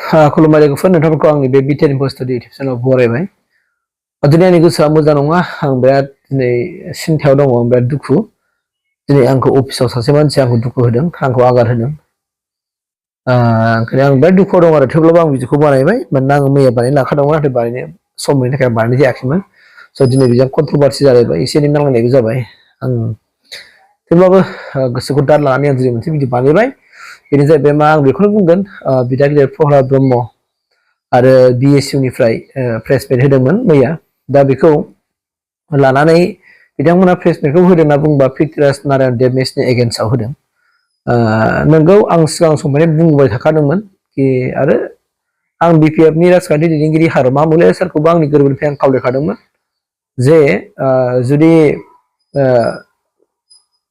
खुलुमबाय लोगोफोर नोंथांमोनखौ आंनि बे बिटिआर इनफो स्टाडि इउटिउब चेनेलाव बरायबाय। दिनै आंनि गोसोआ मोजां नङा, आं बिराद दिनै सिन्थायाव दङ, आं बिराद दुखु। दिनै आंखौ अफिसाव सासे मानसिया आंखौ दुखु होदों, आंखौ आघात होदों। ओंखायनो आं बिराद दुखुआव दं आरो, थेवब्लाबो आं बिदिखौ बानायबाय। मानोना आं मैया बानायनो लाखादोंमोन, नाथाय बानायनो सम मोनैनि थाखाय बानायनाय जायाखैमोन। स' दिनै बेजों कन्ट्रभार्सि जालायबाय, एसे एनै नांलायनायबो जाबाय। आं थेवब्लाबो गोसोखौ दाद लानानै आं दिनै मोनसे भिडिअ बानायबाय। बेनो जाहैबाय मा, आं बेखौनो बुंगोन, बिदा गिदिर प्रहलाद ब्रह्म आरो बिएसइउनिफ्राय प्रेसमिट होदोंमोन मैया। दा बेखौ लानानै बिथांमोना प्रेसमिटखौ होदों होनना बुंबा पृथ्वीराज नारायण देबमेसनि एगेन्स्टआव होदों। नोंगौ, आं सिगां समनिफ्रायनो बुंबाय थाखादोंमोन कि आरो आं बिपिएफनि राजखान्थि दैदेनगिरि हारमा मुले सारखौबो आंनि गोरबोनिफ्राय आं खावलायखादोंमोन जे जुदि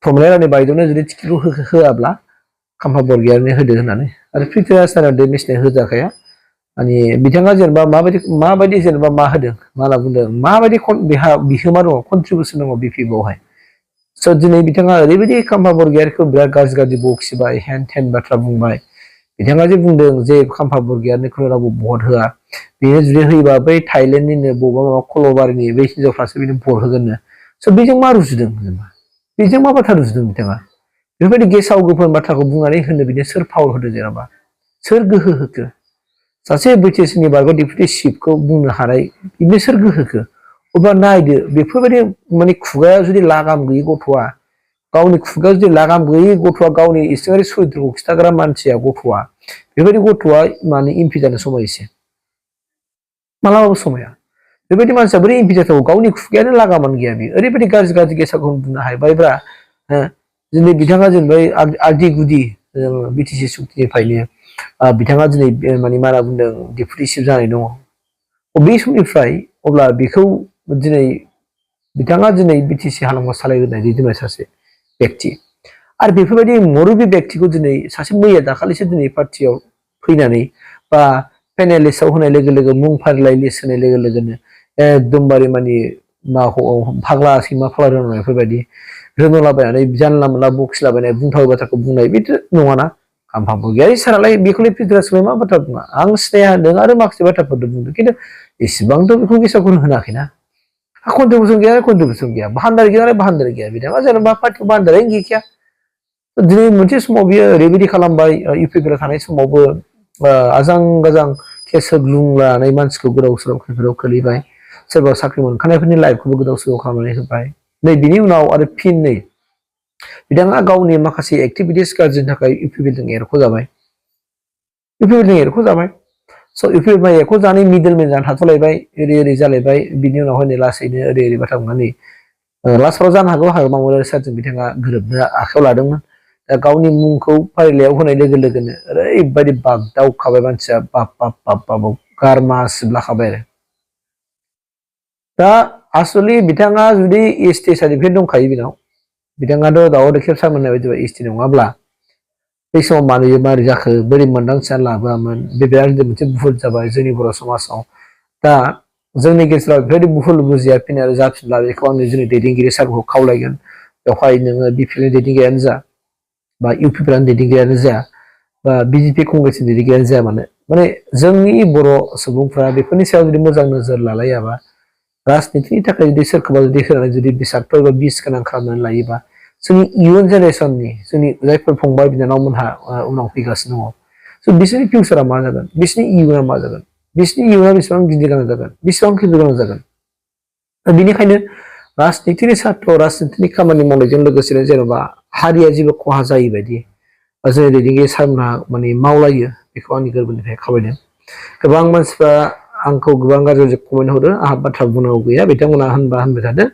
प्रमोद रावनि बायद'नो जुदि टिकेटखौ होआब्ला खाम्फा बरग'यारिनो होदो होननानै। आरो पृथ्वीराज नारायण देबमेसनो होजाखाया। माने बिथाङा जेनेबा माबायदि जेनेबा मा होदों, मा होनना बुंदों, माबायदि बेहा बिहोमा दङ, कन्ट्रिबिउसन दङ बिपिएफआवहाय। स' दिनै बिथाङा ओरैबायदि खाम्फा बरग'यारिखौ बिराद गाज्रि बखिबाय, हेन थेन बाथ्रा बुंबाय। बिथाङा जे बुंदों जे खाम्फा बरग'यारिनो रावबो भट होआ, बेयो जुदि होयोबा बै थाइलेण्डनिनो बबेबा माबा खल'बारिनि बै हिनजावफ्रासो बिनो भट होगोननो। स' बेजों मा रुजुदों, बेजों मा बाथ्रा रुजुदों बिथाङा? बेफोरबायदि गेसाव गोफोन बाथ्राखौ बुंनानै होनो बिनो सोर पावार होदों, जेनेबा सोर गोहो होखो? सासे बिटिसिनि बारग' डिप्युटि चिफखौ बुंनो हानाय बिनो सोर गोहो होखो? अब्ला नायदो, बेफोरबायदि माने खुगाया जुदि लागाम गैयै गथ'आ, गावनि खुगायाव जुदि लागाम गैयै गथ'आ, गावनि इसिङारि सैथोखौ खिथाग्रा मानसिया, गथ'आ, बेबायदि गथ'आ माने एमपि जानो समायसे? मालाबाबो समाया। बेबायदि मानसिया बोरै एमपि जाथावो? गावनि खुगायानो लागामानो गैया। बेयो ओरैबायदि गाज्रि गेसाखौ बुंनो हाबायब्रा। दिनै बिथाङा जेनेबा आदि गुदि बिटिसि सुक्तिनिफ्रायनो बिथाङा दिनै माने मा होनना बुंदों, डिप्युटि चिफ जानाय दङ। बे समनिफ्राय अब्ला बेखौ दिनै बिथाङा दिनै बिटिसि हालामखौ सालायबोनाय दैदेननाय सासे बेक्ति। आरो बेफोरबायदि मरुबि बेक्तिखौ दिनै सासे मैया दाखालिसो दिनै पार्टियाव फैनानै बा पेनेल लिस्टआव होनाय लोगो लोगो, मुं फारिलाइ लिस्ट होनाय लोगो लोगोनो एकदमबारे माने माखौ फाग्ला सैमा फाग्ला रोंनायफोरबायदि रोंलाबायनानै जानला मोनला बखिलाबायनाय, बुंथावै बाथ्राखौ बुंनाय, बेथ' नङाना। खाम्फा बरग'यारि सारालाय बेखौलाय पृथ्वीराजखौलाय मा बाथ्रा बुङा? आं सिनाया होनदों आरो माखासे बाथ्राफोरखौ बुंदों, खिन्थु इसेबांथ' बेखौ गेसावखौनो होनाखैना। कन्ट्रिबिउसन गैया, कन्ट्रिबिउसन गैया, बाहानदारि गैया, बाहानदारि गैया। बिथाङा जेनेबा पार्टियाव बाहानदारियानो गैखाया। दिनै मोनसे समाव बियो ओरैबायदि खालामबाय, इउपिपिआव थानाय समावबो आजां गाजां केस होग्लुंलानानै मानसिखौ गोदाव सोराव खैफोदाव खोलैबाय। सोरबा साख्रि मोनखानायफोरनि लाइफखौबो गोदाव सोराव खालामनानै होबाय। नै बिनि उनाव आरो फिन नै बिथाङा गावनि माखासे एक्टिभिटिस गाज्रिनि थाखाय इउपिपिएलजों एरख'जाबाय। स' इउपिपिएल एरख'जानानै मिडलमेन जानानै थाथ'लायबाय, ओरै जालायबाय। बिनि उनावहाय लासैनो ओरै बाथ्रा बुंनानै लास्टआव जानो हागौ हाग्रामा महिलारि सारजों बिथाङा गोरोबनो आखायाव लादोंमोन। दा गावनि मुंखौ फारिलाइयाव होनाय लोगो लोगोनो ओरैबायदि बागदावखाबाय मानसिया, बाब गारमा सिबलाखाबाय आरो। दा आसलि बिथाङा जुदि एसटि सार्टिफिकेट दंखायो बेनाव, बिथाङाथ' दाउदै खेबसा मोननाय बायदिबा एसटि नङाब्ला बै समाव मारै जाखो, बोरै मोनदांथिना लाबोआमोन? बे बिराद मोनसे भुल जाबाय जोंनि बर' समाजाव। दा जोंनि गेजेराव बेफोरबायदि भुल बुजिया फिन आरो जाफिनला, बेखौ आङो जोंनि दैदेनगिरि सारखौ खावलायगोन। बेवहाय नोङो बिपिएलनि दैदेनगिरियानो जा, बा इउपिपिएलनि दैदेनगिरियानो जा, बा बिजेपि कंग्रेसनि दैदेनगिरियानो जाया मानो, माने जोंनि बर' सुबुंफ्रा बेफोरनि सायाव जुदि मोजां नोजोर लालायाबा, राजनितिनि थाखाय जुदि सोरखौबा जुदि होनानै जुदि बिसाक्त एबा बिस गोनां खालामनानै लायोबा, जोंनि इयुन जेनेरेसननि, जोंनि जायफोर फंबाय बिनानावमोनहा उनाव फैगासिनो दङ, स' बिसोरनि फिउचारा मा जागोन? बिसोरनि इयुना मा जागोन? बिसोरनि इयुना बेसेबां गिदिर गोनां जागोन, बेसेबां खैफोद गोनां जागोन? दा बेनिखायनो राजनितिनि सार्थ, राजनितिनि खामानि मावनायजों लोगोसेनो जेन'बा हारिया जेबो खहा जायै बायदि जोंनि दैदेनगिरि सारमोनहा माने मावलायो, बेखौ आंनि गोरबोनिफ्राय खावलायदों। गोबां मानसिफ्रा आंखौ गोबां गाज्रि कमेन्ट हरो, आंहा बाथ्रा बुंनांगौ गैया, बिथांमोना होनबाय थादों।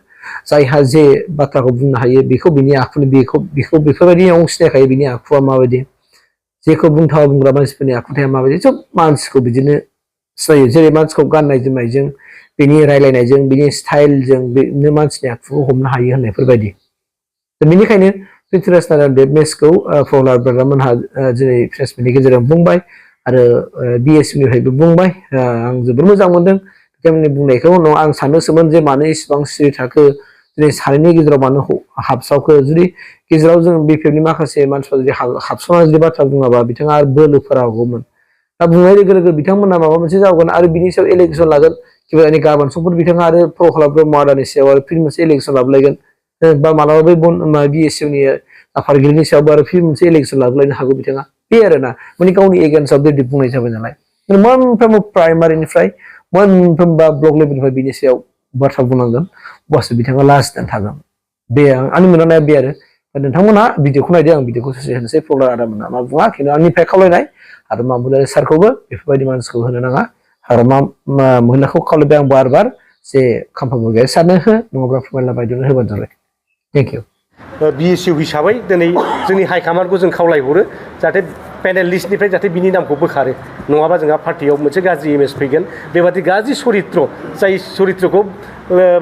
जायहा जे बाथ्राखौ बुंनो हायो, बेखौ बिनि आखुनि बेखौ बेफोरबायदि सिनायखायो बिनि आखुआ माबायदि, जेखौ बुंथावा बुंग्रा मानसिफोरनि आखुथाया माबायदि, सब मानसिखौ बिदिनो सिनायो। जेरै मानसिखौ गाननाय जोमनायजों, बिनि रायलायनायजों, बिनि स्टाइलजों बेनो मानसिनि आखुखौ हमनो हायो होननायफोरबायदि। बेनिखायनो पृथ्वीराज नारायण देबमेसखौ प्रहलाद ब्रह्ममोनहा दिनै प्रेस मिटनि गेजेरजों बुंबाय आरो बिएसइउनिफ्रायबो बुंबाय। आं जोबोर मोजां मोनदों बिथांमोननि बुंनायखौ। उनाव आं सानदोंसोमोन जे मानो इसिबां सिरि थाखो, दिनै सानैनि गेजेराव मानो हाबसावखो? जुदि गेजेराव जों बिपिएफनि माखासे मानसिफ्रा जुदि हाबस'नानै जुदि बाथ्रा बुङाबा, बिथाङा आरो बोलो फोरागौमोन। दा बुंनाय लोगो लोगो बिथांमोना माबा मोनसे जागोन आरो बिनि सायाव इलेक्सन लागोन किबा गाबोन समफोर बिथाङा आरो प्रहलाद ब्रह्म आदानि सायाव आरो फिन मोनसे इलेक्सन लाबोलायगोन बा मालाबा बै BSU नि आफादगिरिनि सायावबो आरो फिन मोनसे इलेक्सन लाबोलायनो हागौ बिथाङा बे आरोना माने गावनि एगेन्स्टआव बेबायदि बुंनाय जाबाय नालाय मोनफ्रोमबो प्राइमारिनिफ्राय मोनफ्रोमबो ब्लक लेभेलनिफ्राय बिनि सायाव बाथ्रा बुंनांगोन अब्लासो बिथाङा लाजिनानै थागोन बे आंनि मोनदांनाया बे आरो नोंथांमोना भिडिअखौ नायदो आं भिडिअखौ ससे होनोसै प्रहलाद आदामोना मा बुङा खिन्थु आंनिफ्राय खावलायनाय आरो मामुलारि सारखौबो बेफोरबायदि मानसिखौ होनो नाङा आरो महिलाखौ खावलायबाय आं बार बार जे खाम्फा बरगयारि सारनो हो नङाब्ला फुमेला बायदिनो होबानो जाबाय थेंक इउ BSU हिसाबै दिनै जोंनि हाइकामान्डखौ जों खावलायहरो जाहाथे पेनेल लिस्टनिफ्राय जाहाथे बिनि नामखौ बोखारो नङाबा जोंहा पार्टियाव मोनसे गाज्रि इमेज फैगोन बेबादि गाज्रि चरित्र जाय चरित्रखौ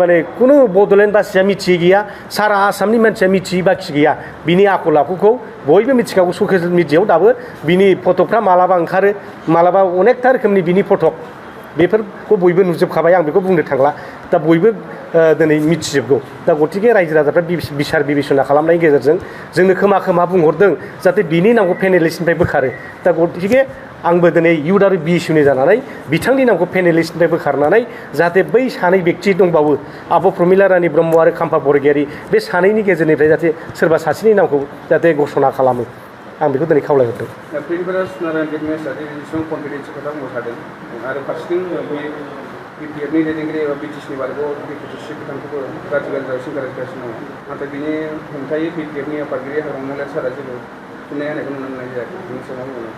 माने कुनु बड'लेण्ड बासिया मिथियै गैया सारा आसामनि मानसिया मिथियै बाखि गैया बिनि आखल आखुखौ बयबो मिथिखागौ ससियेल मिडियायाव दाबो बिनि फटकफ्रा मालाबा ओंखारो मालाबा अनेकथा रोखोमनि बिनि फटक बेफोरखौ बयबो नुजोबखाबाय आं बेखौ बुंनो थांला दा बयबो दिनै मिथिजोबगौ दा गतिके रायजो राजाफ्रा बिसार बिबेसना खालामनायनि गेजेरजों जोंनो खोमा खोमा बुंहरदों जाहाथे बिनि नामखौ पेनेलिस्टनिफ्राय बोखारो दा गतिके आंबो दिनै इउथ आरो BSU नि जानानै बिथांनि नामखौ पेनेलिस्टनिफ्राय बोखारनानै जाहाथे बै सानै व्यक्ति दंबावो आब' प्रमिला रानी ब्रह्म आरो खाम्फा बरगयारि बे सानैनि गेजेरनिफ्राय जाहाथे सोरबा सासेनि नामखौ जाहाथे घोषणा खालामो आं बेखौ दिनै खावलायहरदों नारायण देबमेस जेसेबां कनफिडेन्स खोथा बुंखादों आरो फारसेथिं बे BPF नि दैदेनगिरि एबा BTC नि बारगाव BPTC बिथांखौबो गाज्रि गाज्रि गासिनो दङ नाथाय बिनि हेंथायै BPF नि आफादगिरि हाग्रामा सारा जेबो फिननाय होनायखौ नुनो मोननाय जायाखै बिनि सायाव बुंनो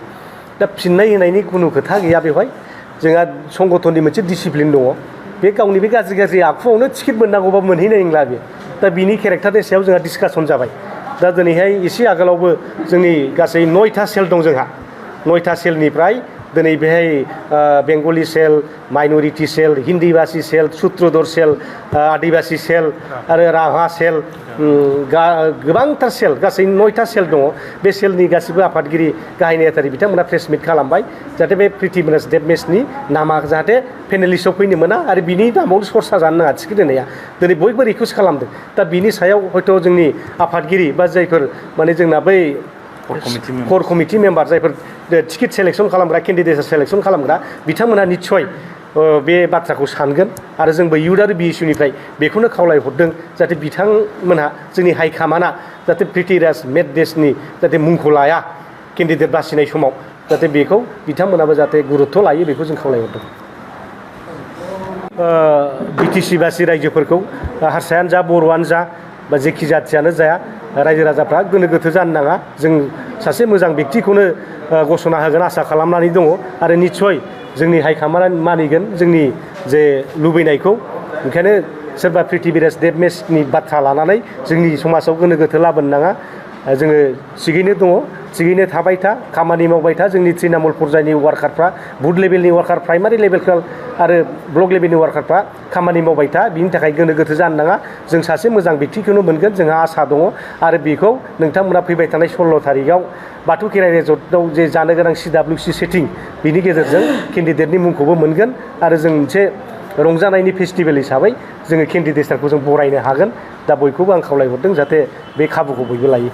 दा फिननाय होनायनि खुनु खोथा गैया बेवहाय जोंहा संगठननि मोनसे डिसिप्लिन दङ बे गावनि बे गाज्रि गाज्रि आखुआवनो टिकेट मोननांगौबा मोनहैनाय नंला बे दा बिनि केरेक्टारनि सायाव जोंहा डिसकासन जाबाय दा दिनैहाय एसे आगोलावबो जोंनि गासै 9था सेल दं जोंहा 9था सेलनिफ्राय दिनै बेहाय बेंगलि सेल माइनरिटि सेल हिन्दी भाषी सेल सुत्रधर सेल आदिबासी सेल आरो राभा सेल गोबांथार सेल गासै 9था सेल दङ बे सेलनि गासिबो आफादगिरि गाहाय नेहाथारि बिथांमोना प्रेस मिट खालामबाय जाहाथे बे प्रिथिबिराज देबमेसनि नामा जाहाथे पेनेलिस्टआव फैनो मोना आरो बिनि नामावनो सरसा जानो नाङा टिकेट होनाया दिनै बयबो रिकुवेस्ट खालामदों दा बिनि सायाव हयथ' जोंनि आफादगिरि बा जायफोर माने जोंना बै कोर कमिटि मेम्बार जायफोर टिकेट सेलेक्सन खालामग्रा केन्डिडेट सेलेक्सन खालामग्रा बिथांमोना निस्सय बे बाथ्राखौ सानगोन आरो जोंबो इउथ आरो BSU निफ्राय बेखौनो खावलायहरदों जाहाथे बिथांमोनहा जोंनि हाइकामान्डआ जाहाथे पृथ्वीराज मेडदेसनि जाहाथे मुंखौ लाया केन्डिडेट बासिनाय समाव जाहाथे बेखौ बिथांमोनाबो जाहाथे गुरुत्व लायो बेखौ जों खावलायहरदों BTC बासि रायजोफोरखौ हारसायानो जा बर'आनो जा बा जेखि जाथियानो जाया रायजो राजाफ्रा गोनो गोथो जानो नाङा जों सासे मोजां व्यक्तिखौनो घोषणा होगोन आसा खालामनानै दङ आरो निस्सय जोंनि हाइकामान्डआ मानिगोन जोंनि जे लुबैनायखौ ओंखायनो सोरबा पृथ्वीराज देबमेसनि बाथ्रा लानानै जोंनि समाजाव गोनो गोथो लाबोनो नाङा जोङो थिगैनो दङ थिगैनो थाबाय था खामानि मावबाय था जोंनि तृणमूल पर्यायनि वार्कारफ्रा बुथ लेभेलनि वार्कार प्राइमारि लेभेलखौ आरो ब्लक लेभेलनि वार्कारफ्रा खामानि मावबाय था बिनि थाखाय गोनो गोथो जानो नाङा जों सासे मोजां व्यक्तिखौनो मोनगोन जोंहा आसा दङ आरो बेखौ नोंथांमोना फैबाय थानाय 16 थारिखआव बाथौ खेराइ रेजर्टआव जे जानो गोनां CWC सेटिं बिनि गेजेरजों केन्डिडेटनि मुंखौबो मोनगोन आरो जों मोनसे रंजानायनि फेस्टिभेल हिसाबै जोङो केन्डिडेटफोरखौ जों बरायनो हागोन दा बयखौबो आं खावलायहरदों जाहाथे बे खाबुखौ बयबो लायो